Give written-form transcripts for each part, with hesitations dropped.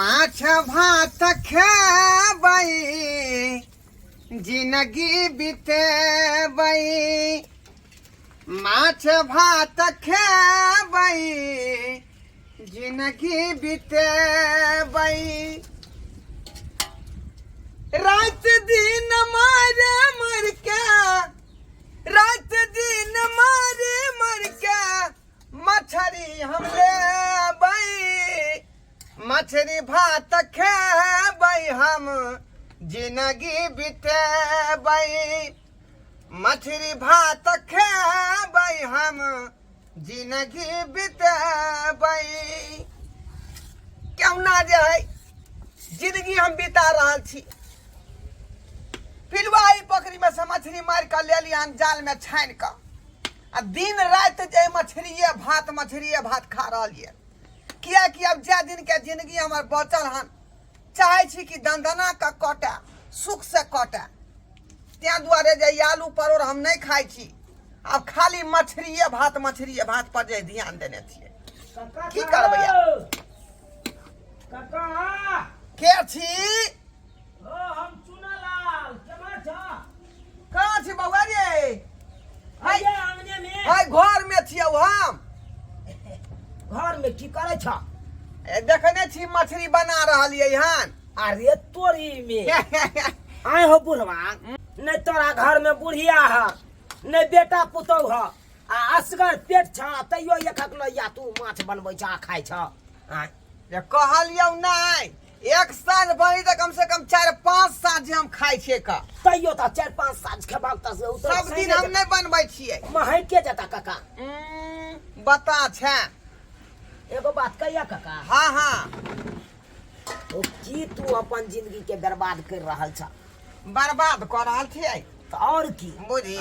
माछ भात खेबै जिनगी बितेबै माछ भात खेबै जिनगी बितेबै राति दिन मारे मर के राति दिन मारे मर के मछरी हम लेबै मछरी भात खेबै हम जिनगी बितेबै मछरी भात खेबै हम जिनगी बितेबै। केहुना जे है जिंदगी हम बिता रहल छी। पिलुआही पोखरी में से मछली मारि कऽ लेली हन जाल में छानि कऽ आ दिन राति जे मछलिए भात मछलिए भात खा रहल ये, कियाकि अब जे दिन के जिंदगी हमर बचल हन चाहे छी कि दंदना के कटे सुख से कटे। तें दुआरे जे ई आलू परोड़ हम नहीं खाइ छी, आब खाली मछलिए भात मछलिए भात पर जे ध्यान देने छियै। की करबै आब? काका के छी? ओ हम चुनालाल केना छ? कहाँ छी बौआ रे? आइए आंगने में। हाय घर में छियौ हम। घर में की करै छ? ए, देखने छी मछली बना रहल ये हन। अरे तोरी में आय हो बुढ़वा, नहीं तोरा घर में बुढ़िया है नहीं बेटा पुतोह है आ असगर पेट छ तैयो एकक लैया तू माछ बनबै छ आ खाइ छ। आय जे कहलियौ नहीं एक साल बनी तऽ कम से कम 4-5 साल जे हम खाइ छियै का। तैयो तऽ 4-5 साल खेबाक तऽ से ओ तऽ सब दिन हम नहीं बनबै छियै। महके जेता काका। बता छै। एगो बात कहिया काका? हाँ हाँ। ओ की तू अपन जिंदगी के बर्बाद कर रहल छ? बर्बाद कर रहल छियै। तऽ और की? बुझी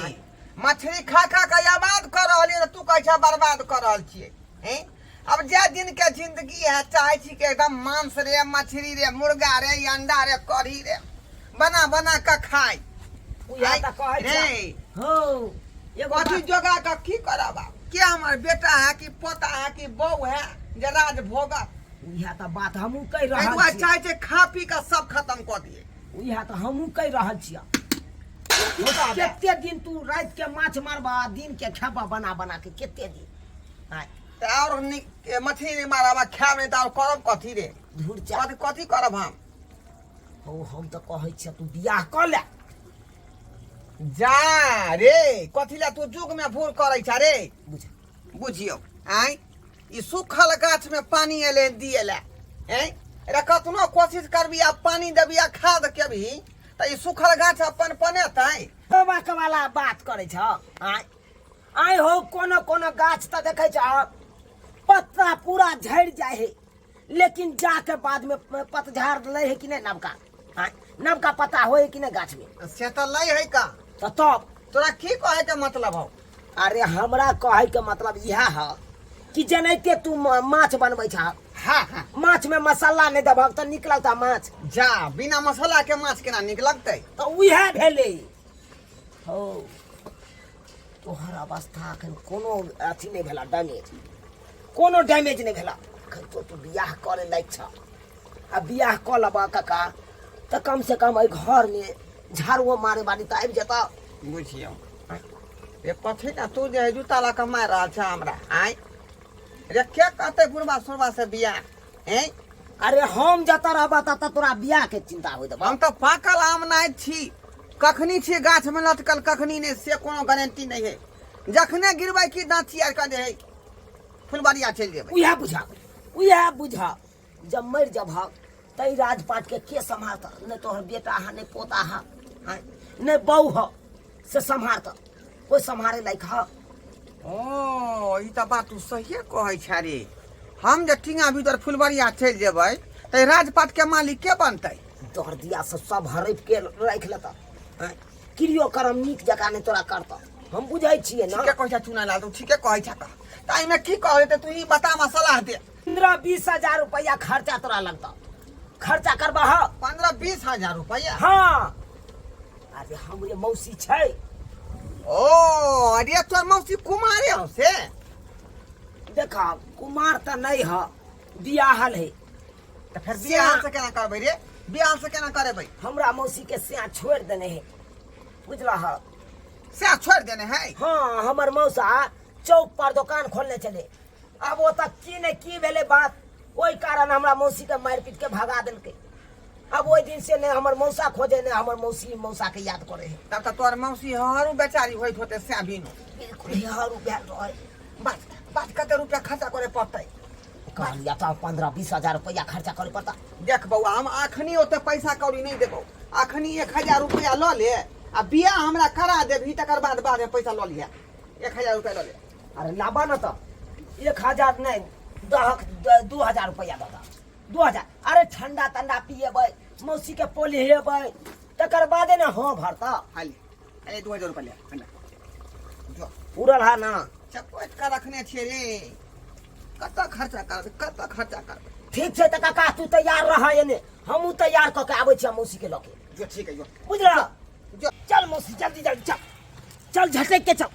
मछली खा खा के आबाद कर रहल छियै, तू कहै छ बर्बाद कर रहल छियै। हैं? अब जे दिन के जिंदगी है चाहे छी के एकदम मांस रे मछली रे मुर्गा रे अंडा रे कढ़ी रे बना बना के खाई। उहे तऽ कहै रे। छ। हौ, एगो कथी बात- जोगा के की करब आब? के हमर बेटा है कि पोता है कि बहू है जे राज भोगत? उहे तऽ बात हमहूँ कहि रहल एहि दुआरे छी। चाहे छै खा पी के सब खत्म कऽ दिए। उहे तऽ हमहूँ कहि रहल छियै। कते दिन तू राति के माछ मारबा दिन के खेबा बना बना के कते दिन? आँय, तऽ और मछली नहीं मारब खायब नहीं तऽ और करब कथी रे? धुर जा। कथी करब हम? हौ, हम तऽ कहै छियै तू बियाह कऽ ले। जा रे, कथी ला तू जुग में भूल करै छ रे? बुझ। बुझियौ, आँय, ई सूखल गाछ में पानी एले दिए ला, आँय, रे कतनो कोशिश करबी आ पानी देबी आ खाद केबी तऽ ई सूखल गाछ अपन पनेतै? बाबा के वाला बात करै छ। आँय, आँय हो, कोनो कोनो गाछ तऽ देखै छ पत्ता पूरा झड़ि जाइ है, लेकिन जाके बाद में पतझड़ लै है कि नहीं नवका? आँय, नवका पत्ता होय है कि नहीं गाछ में? से तऽ लै है का। तऽ तब तोरा की कहै के मतलब हौ? अरे हमरा कहै के मतलब इएह है कि जेनाहिते तू माछ बनबै छह, हाँ, हाँ। माछ में मसाला नहीं देबहक तऽ नीक लगता माछ? जा, बिना मसाला के माछ केना नीक लगतै? तऽ उएह भेलै। हौ, तोहर अवस्था एखन कोनो अथी नहि भेला, डैमेज कोनो डैमेज नहि भेला। एखन तो तू बियाह करे लायक छ। आ बियाह कऽ लेबह काका तऽ कम से कम एहि घरमे झाड़ुओ मारे बाली तऽ आबि जेतऽ। बुझियौ रे, कथी ने तू जे है जूता लऽ कऽ मारि रहल छ हमरा? आँय रे, के कहतै बुढ़बा सुरबा से बियाह? हैं? अरे हम जतऽ रहबह ततऽ तोरा बियाह के चिंता होइत हम तऽ पाकल आम नहि छी, कखनी छी गाछ में लटकल कखनी नहीं, से कोनो गारंटी नहीं है। जखने गिरबै की दाँत चियार कऽ दे है फुलबरिया चलि जेबै। उएह बुझा, उएह बुझा, जब मरि जबहक तै राजपाट के के सम्हारत? नहि तोहर बेटा हा, नहि पोता हा, नहि बहू ह, से सम्हारत? कोइ सम्हारे लायक ह? ओ ई तऽ बात तू सहिए कहै छ रे। हम जे टींगा भीतर फुलबरिया चलि जेबै तऽ राजपाट के मालिक के बनतै? तोहर दिया सब सब हड़पि के राखि लेतऽ। क्रियो कर्म नीक जकाँ नहि तोरा करतऽ, हम बुझै छियै ने। ठीके कहै छ चुनालाल, तू ठीके कहै छ। तऽ एहिमे की कहै तऽ तू ई बता, हमरा सलाह दे। 15-20 हजार रुपया खर्चा तोरा लगतऽ, खर्चा करबह? 15-20 हजार रुपया? हाँ। अरे हमरे मौसी छै। ओ अरे तोर मौसी कुमारे हौ से? देखा, कुमार तऽ नहीं ह, बियाहल है। तऽ फेर बियाह से केना करबै रे? बियाह से केना करेबै? हमरा मौसी के सैया छोड़ि देने है, बुझलह? सैया छोड़ि देने है? हाँ, हमर मौसा चौक पर दोकान खोलने छलै। आब ओतऽ की ने की भेलै बात, ओहि कारण हमरा मौसी के मारि पीट के भगा देलकै। अब ओहि दिन से ने हमर मौसा खोजे, ने हमर मौसी मौसा के याद करे है। तब तऽ तोहर मौसी हरू बेचारी होइत होते सैया बिनु। बिल्कुल हरू भेल रहे। बस बस, कते रुपया खर्चा करे पड़तै? कहलिया तऽ 15-20 हजार रुपया खर्चा करे पड़ता। देख बौआ, हम अखनी ओते पैसा कौड़ी नहीं देबौ। अखनी 1000 रुपया लऽ ले आ बियाह हमरा करा देबही, तकर बाद बाद में पैसा लऽ लिहे। 1000 रुपया लऽ ले। अरे लाबा न तऽ, 1000 नहि दहक, 2000 रुपया दऽ दह, 2000। अरे ठंडा तंडा पिएबै, मौसी के पोलिहेबै, तकर बादे ने हाँ भरता। हाली अरे, 2000 रुपया ले ठंडा जो। पूरल हा ना? चपोत कऽ रखने छियै रे। कतऽ खर्चा करबै, कतऽ खर्चा करबै? ठीक छै तऽ काका, तू तैयार रह, एने हमहूँ तैयार कऽ के आबै छियै मौसी के लऽ के। जो, ठीक है, जो। बुझल? जो। चल मौसी, जल्दी जल्दी चल, चल झटक के चल।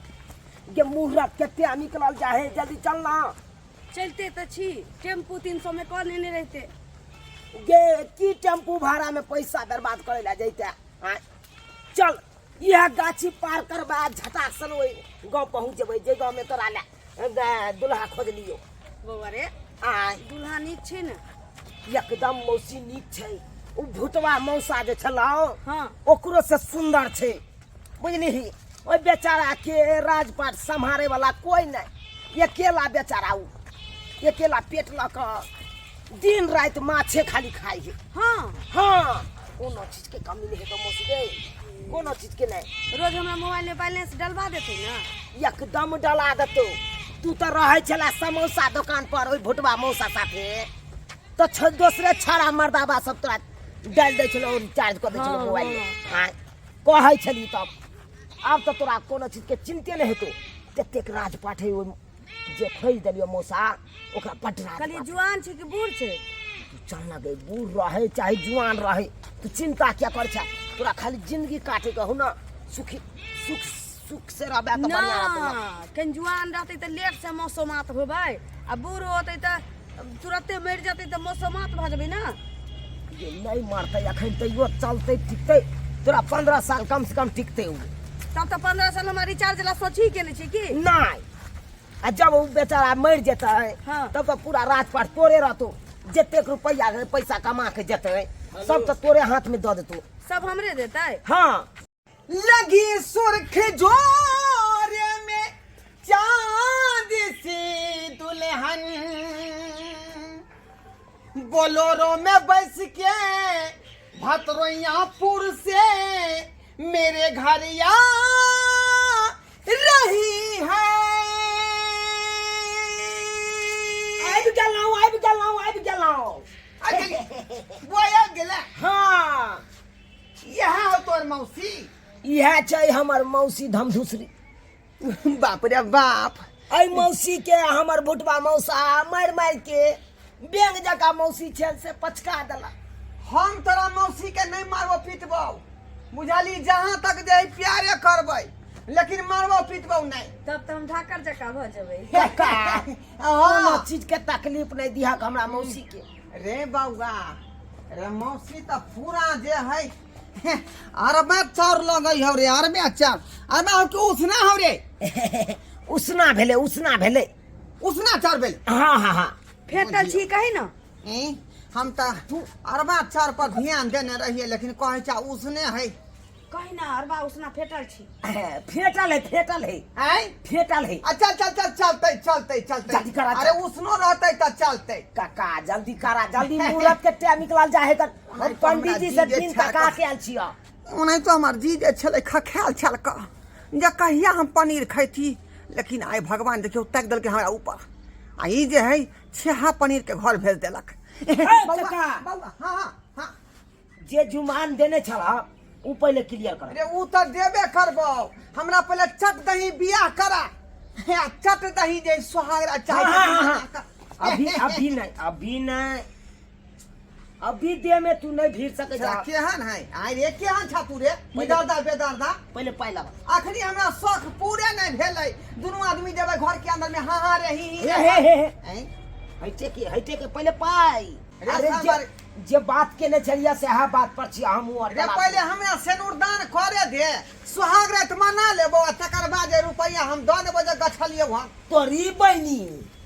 गे मुहूर्त कते निकलल जाहे, जल्दी चल ना। चलते तऽ छी, टेम्पू 300 में कऽ लेने रहते। गे की टेम्पू भाड़ा में पैसा बर्बाद करे ला जैते? आँय? चल, इएह गाछी पार करबा झटाक सन ओहि गाँव पहुँच जेबै जे गाँव में तोरा ला दुल्हा खोज लियो। बौआ रे। आँय? दुल्हा नीक छै ने? एकदम मौसी, नीक छै। ओ भुटवा मौसा जे छलौ, हाँ, ओकरो से सुंदर छै, बुझलिही? ओहि बेचारा के राजपाट सम्हारे वाला कोई नहीं, अकेला बेचारा। उ अकेला पेट लऽ कऽ दिन राति माछे खाली खाइ है। हाँ। हाँ, कोनो चीज के कमी नहीं हेतौ मौसी गे, कोनो चीज के नहीं। रोज हमरा मोबाइल में बैलेंस डलवा देते ने? एकदम डला देतौ। तू तऽ रहै छला समोसा दोकान पर ओहि भुटवा मौसा साथे, तऽ दोसरे छाड़ा मर्दाबा सब तोरा डालि दै छलौ, रिचार्ज कऽ दै छलौ मोबाइल में। आँय, कहै छली तब। आब तऽ तोरा कोनो चीजके चिन्ते नहि हेतौ। ततेक राजपाट है ओहि जे खोजि देलियौ मौसा, ओकरा बड्ड कहलियै राजपाट। जुआन छै कि बूढ़ छै? तू चल ना गई, बूढ़ रहे चाहे जुआन रहे, तू चिंता क्या कर छा? तोरा खाली जिंदगी काटे के हो ना, सुखी सुख सुख से रहबे तऽ बढ़िया रहतौ ना। ना, कनि जुआन रहतै तऽ लेट से मौसमात होबै आ बूढ़ होतै तऽ तुरते मरि जेतै, तऽ मौसमात भऽ जेबै ने। ये नहीं मरतै अखन, तैयो चलतै टिकतै तोरा 15 साल कम से कम टिकतै उ। तब तऽ 15 साल हमरा रिचार्ज ला सोचही के नहि छै की? नहीं, आ जब उ बेचारा मरि जेतै, तब तऽ पूरा राजपाट तोरे रहतौ। जतेक रुपैआ पैसा कमा के जेतै, सब तऽ तोरे हाथ में दऽ देतौ। सब हमरे देतै? हाँ। लगी सुर्ख जोरे में चांद सी दुल्हन, बोलोरो में बस के भतरोइयापुर से मेरे घर आ रही है। आबि गेलहुँ, आबि गेलहुँ, आबि गेलहुँ। बुआ आबि गेलै? हाँ। इएह हो तोर मौसी? इएह छै हमर मौसी धमधुसरी। बाप रे बाप! एहि मौसी के हमर भुटबा मौसा मारि मारि के बेंग जकाँ मौसी छल से पचका देलक। हम तोरा मौसी के नहीं मारबो पीटबो, बुझली? जहाँ तक जे है प्यारे करबै, लेकिन मारबो पीटबो नहीं। तब तऽ हम ढाकर जकाँ भऽ जेबै। काका, कोनो चीज के तकलीफ नहीं दिहक हमरा मौसी के। रे बौआ रे, मौसी तऽ पूरा जे है अरबा चाउर लगै हौ रे। अरबे चाउर, अरबा हो कि उसना हौ रे? उसना भेलै, उसना भेलै। उसना चाउर भेलै? हाँ हाँ हाँ। फेटल छी कही ने। ई, हम तऽ अरबा चाउर पर ध्यान देने रहियै, लेकिन कहै छै उसने है। कही ने, अरबा उसना फेटल छी। फेटल है, फेटल है। आँय? फेटल है। आ चल चल चल, चलते चलते चलते। जल्दी करा, अरे उसनो रहते तऽ चलते। काका, जल्दी करा जल्दी, मुहूर्त के टाइम निकलल जाए है तऽ हम पंडित जी से हमरा दिन जी जे तका के आयल छियै। ओनाहितो हमर जी जे छलै खखायल छल कऽ जे कहिया हम पनीर खैती, लेकिन आइ भगवान देखियौ ताकि देलकै हमरा ऊपर आ ई जे है छेहा पनीर के घर भेज देलक। बौआ, काका। बौआ, हाँ हाँ हाँ। जे जुमान देने छला उ पहिले क्लियर कर। अरे उ तऽ देबे करबौ, हमरा पहिले चट दही बियाह करा, हे, आ चट दही जे सोहागरा चाहे। हाँ, हाँ, हाँ, हाँ। अभी अभी नहीं, अभी नहीं, अभी दे में तू नहीं भीड़ सके जा। केहन है आइ रे, केहन छा तू रे बेदर्दा बेदर्दा? पहिले पाइ लाबा। अखनी हमरा शौख पूरे नहीं भेलै, दुनू आदमी जेबै घर के अंदर में, हाँ हाँ रे ही ही हे हे हे हे। ऐं? हइटे के, हइटे के, पहिले पाइ। रे अरे सामर- जे जे बात केने छलियै सएह बात पर छी हमहूँ रे पहिले हमरा सिनुरदान करे दे सुहाग रात मना लेबो आ तकर बाद जे रुपैआ हम दऽ देबो जे गछलियौ हन तोरी बहिनी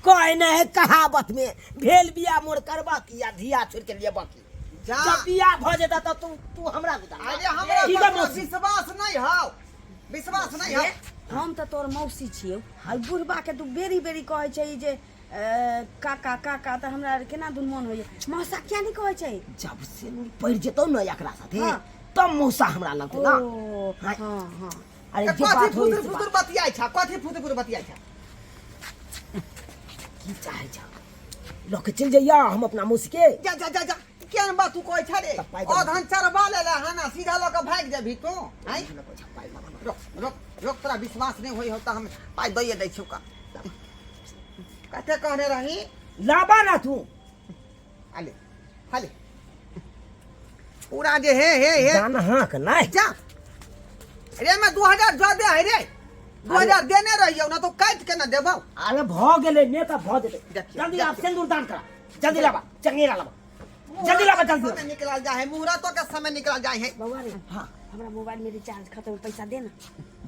कहै नहि है कहावत में भेल बिया मोर करबा की आ धिया छोड़ के लेबा की जा जब बिया भऽ जेता तऽ तू तू हमरा गुदा अरे हमरा की पर गो तोरा मौसी? विश्वास नहीं हौ विश्वास नहीं हौ हम तऽ तोर मौसी छियौ आ बुढ़बा के तू बेरी बेरी कहै छै जे काका काका तऽ हमरा आर केना दुन मन होइए मौसा किया नहि कहै छै जब से पड़ि जेतौ ने एकरा साथे हाँ। तब मौसा हमरा लगतौ ना ओ हाँ। हाँ हाँ अरे जे कथी बात होई फुदुर से फुदुर बात। बतियाइ छ कथी फुदुर फुदुर बतियाइ छ की चाहे छ लऽ के चलि जइया हम अपना मौसी के जा जा जा जा केहन बात तू कहै छ रे तऽ पाइ दे। अधन चरबा ले ले हना सीधा लऽ के भागि जेबही तू आँय रोक रोक रोक तोरा विश्वास नहि होइ हौ तऽ हम पाइ दैए दै छियौ का कते कहने रही लाबा ना तू आले हाले पूरा जे हे हे हे जान हाँक नहीं जा रे मैं 2000 ज्यादा है रे 2000 देने रहियो ना तो काट के ना देबो अरे भ गेलै ने तऽ भ जेतै देखियौ, जल्दी आप देखियौ। सिंदूर दान करा जल्दी लाबा चंगेरा लाबा जल्दी लाबा जल्दी समय निकल जाए है मुहूर्तों के समय निकल जाए है बउआ रे हाँ हमरा मोबाइल में रिचार्ज खत्म पैसा दे ना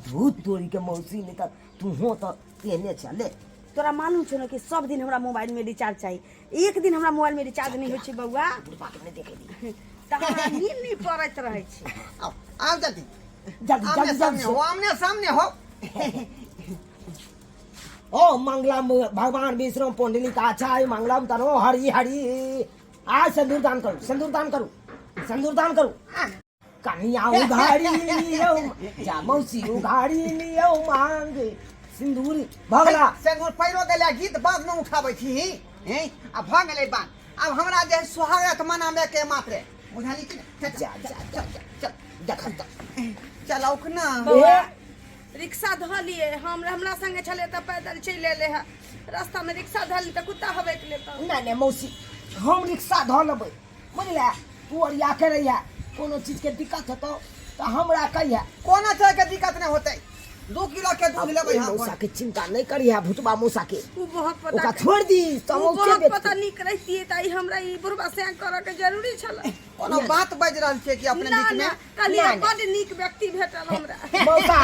धूत तोरी के मौसी नहीं तऽ तू हो तऽ तेहने चले तोरा मालूम छौ ने कि सब दिन हमरा मोबाइल में रिचार्ज चाही एक दिन हमरा मोबाइल में रिचार्ज नहीं होइ छै बउआ बुढ़बा के नहीं देखे दी तऽ हमरा नींद नहीं पड़ैत रहै छै आओ आओ जल्दी जल्दी आमने जल्दी सामने जल्दी हो आमने सामने हो ओ मंगलम भगवान विष्णु पुंडली का चाय मंगलम तनो हरि हरि आज सिंदूर दान करू सिंदूर दान करू सिंदूर दान करू कन्या उघाड़ी लियौ जा मौसी उघाड़ी लियौ मांग सिंदूर भगला सिंदूर पैरो गेलै गीत बाद में उठाबै छी हैं आ भऽ गेलै बात आब हमरा जे है सुहागत मनाबे के मात्रे बुझाली कि नहि? जा जा जा चल चल देखल तऽ चलौक ना बौआ रिक्शा धऽ लिए हम हमरा संगे छलै तऽ पैदल चलि एलै हँ रास्तामे रिक्शा धऽ ली तऽ कुत्ता हबकि लेतौ नहि नहि मौसी हम रिक्शा धऽ लेबै बुझले तू ओरिया के रहिए कोनो चीजके दिक्कत हेतौ तऽ हमरा कहिए कोनो तरह के दिक्कत नहि होतै 2 किलो के दूध लेबै हम मौसा के चिंता नहीं करिहे भुटबा मौसा के उ बहुत पता ओकरा छोड़ दी उ समोसे बहुत बेच पता नीक रहितियै तऽ ई हमरा ई बुढ़बा सैं करऽ के जरूरी छलै कोनो बात बाजि रहल छियै कि अपने ना बीच में ना कहलियै ना, ना। बड नीक व्यक्ति भेटल हमरा मौसा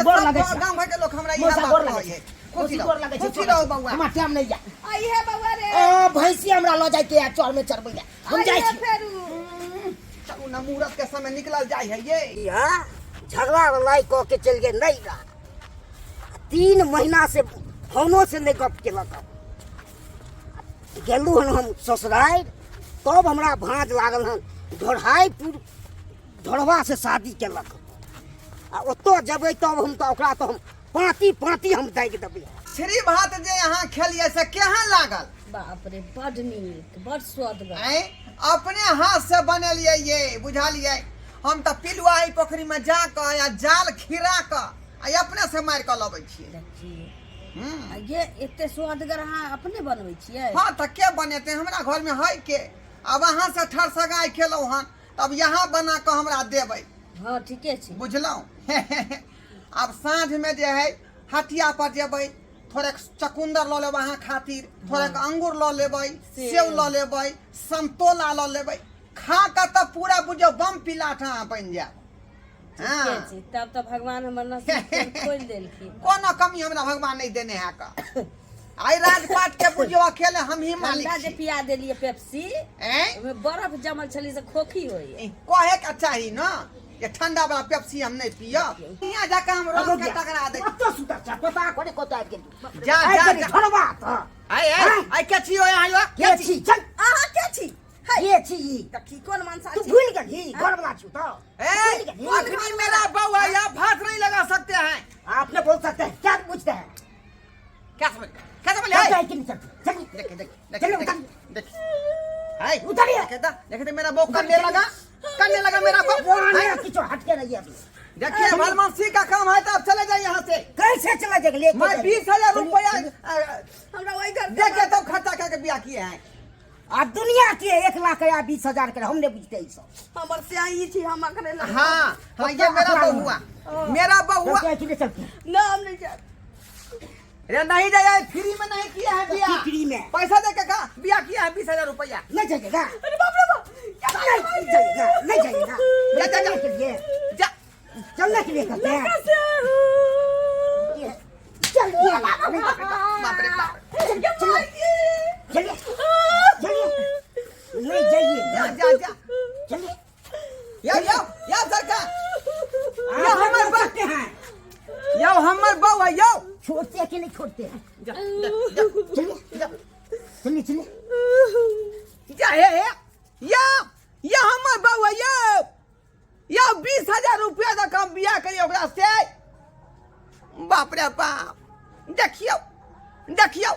गोर सब लगै छै गाँव घर के लोग हमरा इएह मौसा बात गोर लगै कहै छै है खुशी मौसी रहू गोर लगै छै खुशी रहू बौआ हमरा टाइम नहीं जा आइहे बौआ रे ओ भैंसी हमरा लऽ जाइके है चर में चरबै लए हम जाइ आइहे छी फेरू चलू ना मुहूर्त के समय निकलल जाइ है ये यहाँ झगड़ा लड़ाई कऽ के चलि गेल नहि रहा 3 महीना से फोनो से नहि गप केलक गेलहुँ हन हम ससुरारि तब हमरा भाँज लागल हन ढोढ़ाइपुर ढोढ़वा से शादी केलक आ ओतऽ जेबै तब हम तऽ ओकरा तऽ हम पाँति पाँति हम दागि देबै श्री भात जे अहाँ खेलियै से केहन लागल बाप रे बड नीक बड स्वादगर आँय अपने हाथ से बनेलियै ये बुझलियै हम तऽ पिलुआही पोखरिमे जा कऽ आ जाल खिरा कऽ आ अपने से मारि कऽ लबै छियै देखिए हूँ आ ये एते स्वादगर अहाँ अपने बनबै छियै हँ तऽ के बनेतै हमरा घरमे है के आब अहाँ से ठरसगाइ खेलहुँ हन तब यहाँ बना कऽ हमरा देबै हँ ठीके छै बुझलहुँ आब साँझमे जे है हटिया पर जेबै थोड़ेक चकुन्दर लऽ लेबै अहाँ खातिर थोड़ेक अंगूर लऽ लेबै सेब लऽ लेबै समतोला लऽ लेबै खा कऽ तऽ पूरा बुझियौ बम पिलाठ अहाँ बनि जायब ठीके हँ छै तब तऽ भगवान हमर नसीब खोलि देलखिन कोनो कमी हमरा भगवान नहि देने है का आइ राजपाट के बुझियौ अकेले हम ही मालिक ठंडा जे छी पिया देलियै पेप्सी ऐं? ओहिमे बर्फ जमल छलै से खोखी होइए कहे के चाही न ये ठंडा वाला पेप्सी हम नहीं पियब यहाँ जाके हम रोज के टकरा दे कतऽ सुतल छ पता करे कतऽ आबि गेल जा आबि जा गेली, जा छोड़बा तऽ आइ आइ आइ के छी हो यहाँ यो के छी चल अहाँ के छी है के छी ई? तऽ की कोन मनसा तू छी भूल गेलही घर वाला छी तऽ ए भूल गेलही अखनी मेरा बहू है आप हाथ नहीं लगा सकते हैं आपने बोल सकते हैं क्या पूछते हैं क्या समझ क्या समझ चल है जाए कि नहीं चलते चल देख देख देख चलो, देख उतर। देख हाय उतरिए। देखे तो देखे तो मेरा बहू करने लगा करने लगा मेरा बहू वो आने हाय, किछो हटके रहिए अभी देखिए बदमाशी का काम है तो आप चले जाइए यहाँ से कैसे चला जाएगा लेके मैं जाएगा। 20,000 रुपया हमरा ओहि घर दे के तब खर्चा करके बियाह किए हैं आ दुनिया के 1 लाख या 20,000 के हम नहीं बुझते ई सब हमर से ई छी हम अखने लग हाँ हाँ ये मेरा बहू हुआ मेरा बहू हुआ चलते हैं कि नहीं चलते ना हम नहीं जाब रे नहीं जाए, फ्री में नहीं किया है बियाह। की फ्री में? पैसा दे के का बियाह किया है, 20,000 रुपया। नहीं जाइएगा। अरे बाप रे बाप, क्या नहीं जाइएगा, नहीं जाइएगा। जा, जा, जा। चलने के लिए, जा। चलने के लिए कहते हैं। कैसे हूँ? चलिए, बाप रे बाप। चलिए, चलिए, चलिए, नहीं जाइए। जा जा जा। चलिए। या या या सरकार, आप हमर छोड़ सकते हैं। यो हमर बहू है यो। छोड़ते हैं कि नहीं छोड़ते हैं? जा जा जा। चलिए जा। चलिए चलिए। जा हे हे या या हमर बहू है यो। यो 20,000 रुपया दऽ हम बियाह करिए ओकरा से। बाप रे बाप, देखियौ देखियौ,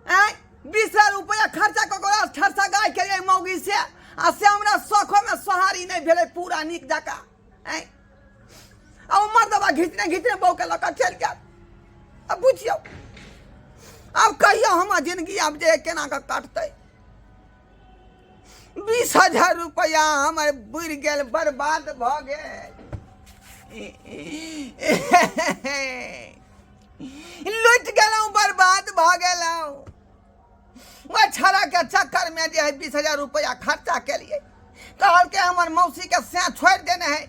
आँय 20,000 रुपया खर्चा कऽ कऽ ठरसा गाय केलियै मौगी से, आ से हमरा शौखोमे सोहारी नहि भेलै पूरा नीक जकाँ। आँय आ ओ मर्दबा घिचने घिचने बहूके लऽ कऽ चलि गेल। आब बुझियौ, आब कहियौ हमर जिनगी आब जे केना कऽ कटतै। 20,000 रुपया हमर बुड़ि गेल, बर्बाद भऽ गेल, लुटि गेलहुँ, बर्बाद भऽ गेलहुँ। ओहि छड़ाके चक्करमे जे है 20,000 रुपया खर्चा केलियै। कहलकै हमर मौसीके से छोड़ि देने है,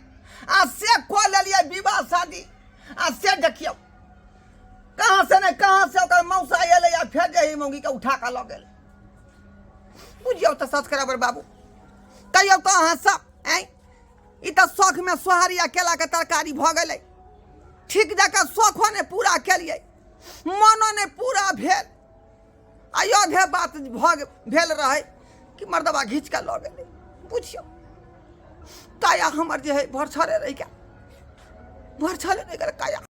आ से कऽ लेलियै विवाह शादी। आ से देखियौ कहाँ से ने कहाँ से ओकर मौसा एलै आ फेर जे है मौगीके उठा कऽ लऽ गेल। बुझियौ तऽ सब्सक्राइबर बाबू, कहियौ तऽ अहाँ सब, आँय ई तऽ शौखमे सोहारी आ केलाके तरकारी भऽ गेलै। ठीक जकाँ शौखो नहि पूरा केलियै, मनो नहि पूरा भेल। अयोध्या बात भऽ भेल रहै कि मर्दबा घीच कऽ लऽ गेलै। बुझियौ काया हमर जे है भरछरे रहि गेल, भरछरे रहि गेल काया।